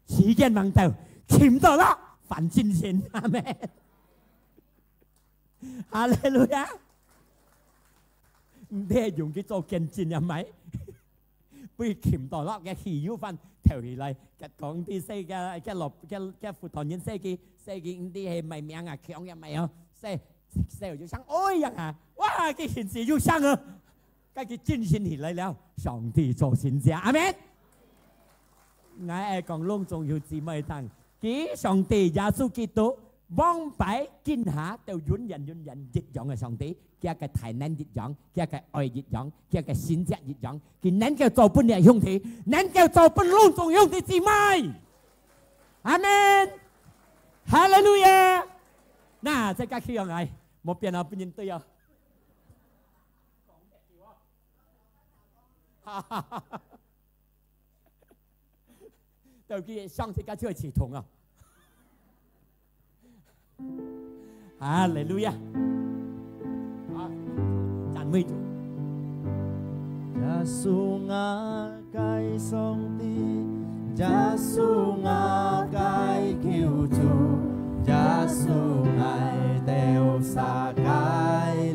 時間吂到，尋到了，翻精神。阿門。哈利路亞。毋得用佢做見證啊，毋係？被尋到了，个氣又翻跳起來，佢講佢細个，佢老，佢，佢輔導員細个，細个，毋知係賣命啊，強也賣哦，細，細就想，哎呀啊，哇，佢現時又想啊。 該佢精神起來了，上帝做神蹟。阿門。𠊎愛講攏總有姊妹聽，佢上帝耶穌基督，往擺、今下，到永遠、永遠一樣个上帝，佢个大能一樣，佢个愛一樣，佢个神蹟一樣，佢能夠做分你兄弟，能夠做分攏總兄弟姊妹。阿門。哈利路亞。那，再加起來，莫變啊，不認對啊。 到佢上帝个就會啟動啊。哈利路亞！啊，讚美主。耶穌，𠊎个上帝，耶穌，𠊎个救主，耶穌，𠊎兜儕个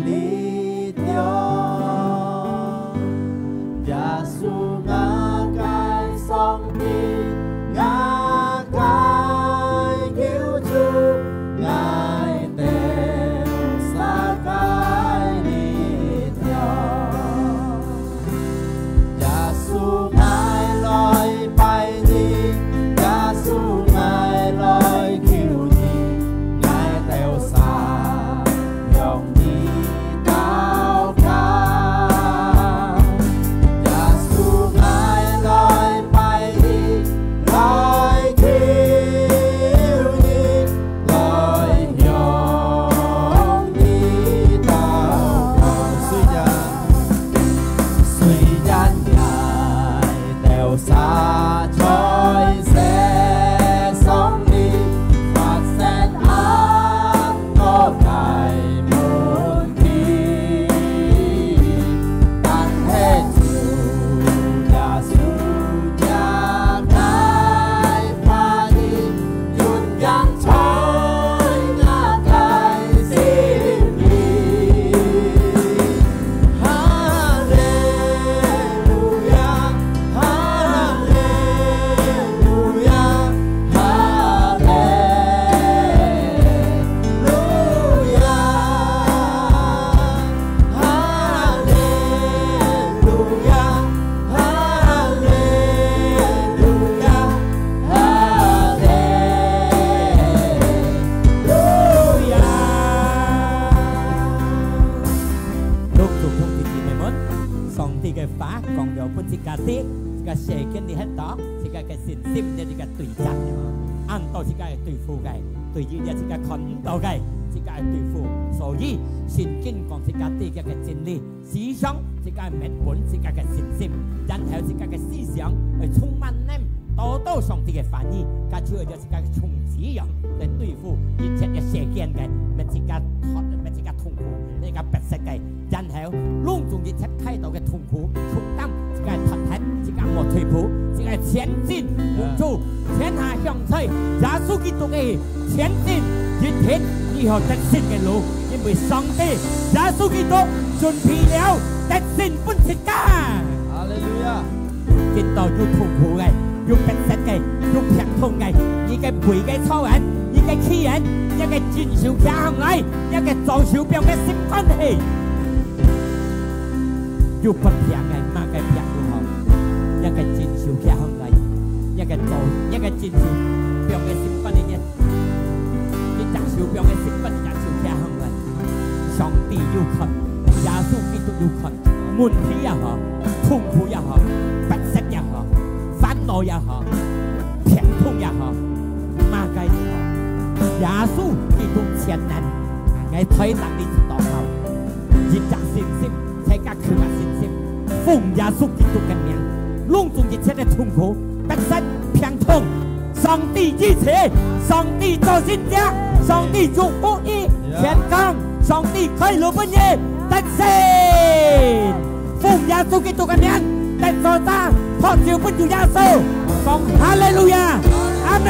力量。 耶穌，𠊎个上帝，𠊎个救主，𠊎兜儕个力量。耶穌，𠊎來拜你，耶穌，𠊎來求你，𠊎兜儕實在世上裡發生恁多个問題，但係主耶穌這个話語 永遠在𠊎个心裡。哈利路亞，哈利路亞，哈利路亞，哈利路亞，哈利路亞。 哈利路亞！祝福兄弟姊妹們，上帝个話講了分自家知，這个世間裡很多，自家个信心，這自家對戰了，恁多自家个對付个，對於這自家看毋到个，自家个對付。所以，聖經講自家知這个真理， 時常自家个墨本，自家个信心，然後自家个思想會充滿能，多多上帝个話語，佢就會叫自家个銃子樣來對付一切个世間个，乜自家，乜自家痛苦，乜自家迫切个，然後攏總一切開刀个痛苦，重擔，自家个脫離，自家無退步，自家个前進，無助， 全下向在耶穌基督个前進，一定你有得勝个路，因為上帝耶穌基督準備了得勝分自家。哈利路亞！見到有痛苦个，有迫切个，有病痛个，你个胃个操煩，你个氣人，你个正手擎䟘來，你个左手放个心肝係。 有發病个，麼个病都好，若个正手擎䟘來，若个左，若个正手放个心肝裡面，一隻手放个心肝，一隻手擎䟘來。上帝有看，耶穌基督有看，問題也好，痛苦也好，迫切也好，煩惱也好，病痛也好，麼个都好，耶穌基督全能，𠊎代替你禱告。 一隻信心，自家靠个信心，奉耶穌基督个名，攏總一切个痛苦、迫切、病痛，上帝醫治，上帝做神蹟，上帝祝福你健康，上帝開路分你得勝。奉耶穌基督个名，得勝者拍手分主耶穌，講哈利路亞，阿門。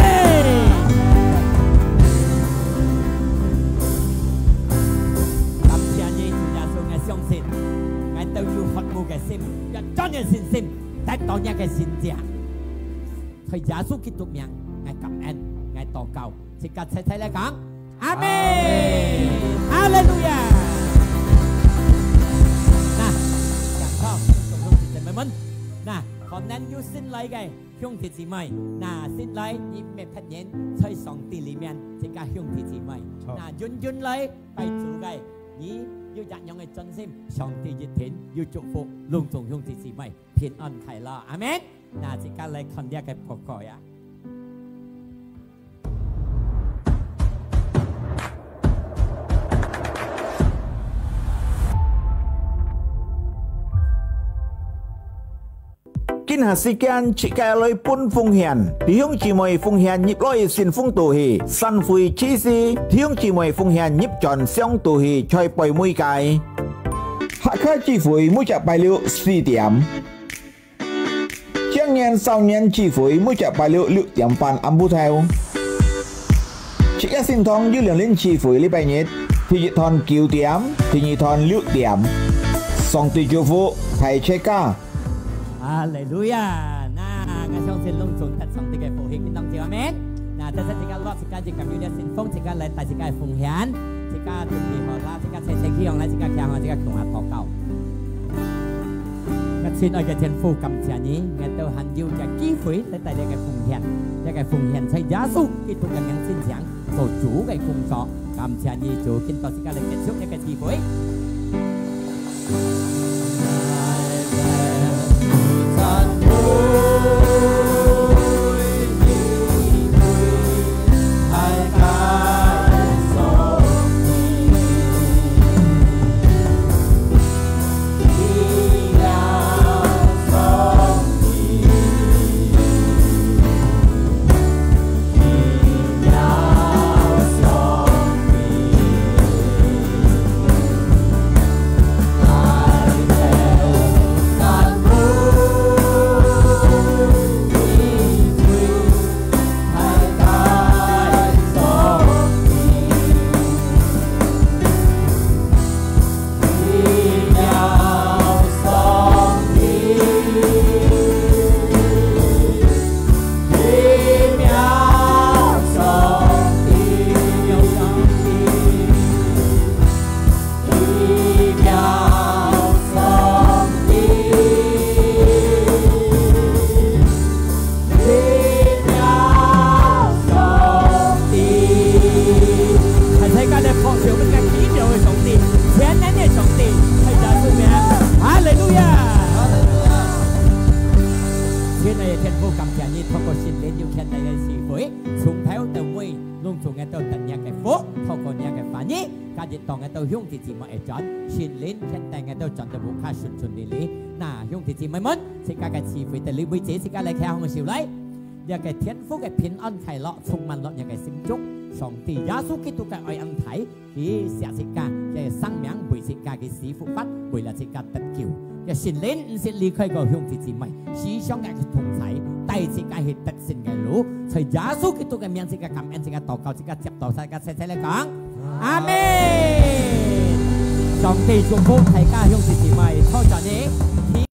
感謝你，主耶穌，𠊎相信，𠊎兜有渴慕个心，有專个信心，得到若个神蹟。在耶穌基督名，𠊎感恩，𠊎禱告，自家齊齊來講，阿門。阿門。哈利路亞。那，感謝，弟兄姊妹們，那，可能有新來个 兄弟姊妹，那，新來你毋係別人，在上帝裡面，自家兄弟姊妹。著。那，遠遠來拜主个，你有一樣个專心，上帝一定有祝福，攏總兄弟姊妹平安快樂。阿門。那，自家來看這个報告呀。 今下時間自家來分奉獻，弟兄姊妹奉獻入來信封肚去，散會之時，弟兄姊妹奉獻入轉箱肚去，在背尾个。下個聚會每隻拜六四點。 青年少年聚會每隻拜六六點半暗晡頭。自家聖堂有兩輪聚會，禮拜日，第一堂九點，第二堂六點。上帝祝福大自家。哈利路亞！那，𠊎相信攏總得上帝个福氣，跟當就阿門。那，在這自家落自家就感覺到信封，自家來帶自家个奉獻，自家準備好啦，自家齊齊企䟘來，自家企䟘，自家共下禱告。 𠊎親愛个天父，感謝你，𠊎兜還有這機會來帶這个奉獻，這个奉獻在耶穌基督个名進行做主个工作。感謝你，主，今到自家來結束這个聚會。感謝你透過聖靈有牽帶个智慧，從頭到尾，攏總个都等你个福，透過你个話語，今日當个都兄弟姊妹个轉，聖靈牽帶个都轉到屋下順順利利。那兄弟姊妹們，自家个聚會到這為止，自家來開放手來。這个天父个平安快樂充滿了你个心中，上帝耶穌基督个愛恁大，佢捨自家个生命，為自家个死復活，為了自家得救。這聖靈毋識離開過兄弟姊妹，時常个同在，帶自家去得勝个路。在耶穌基督个名，自家感恩，自家禱告，自家接到，自家齊齊來講，阿門。上帝祝福大家兄弟姊妹，多謝你。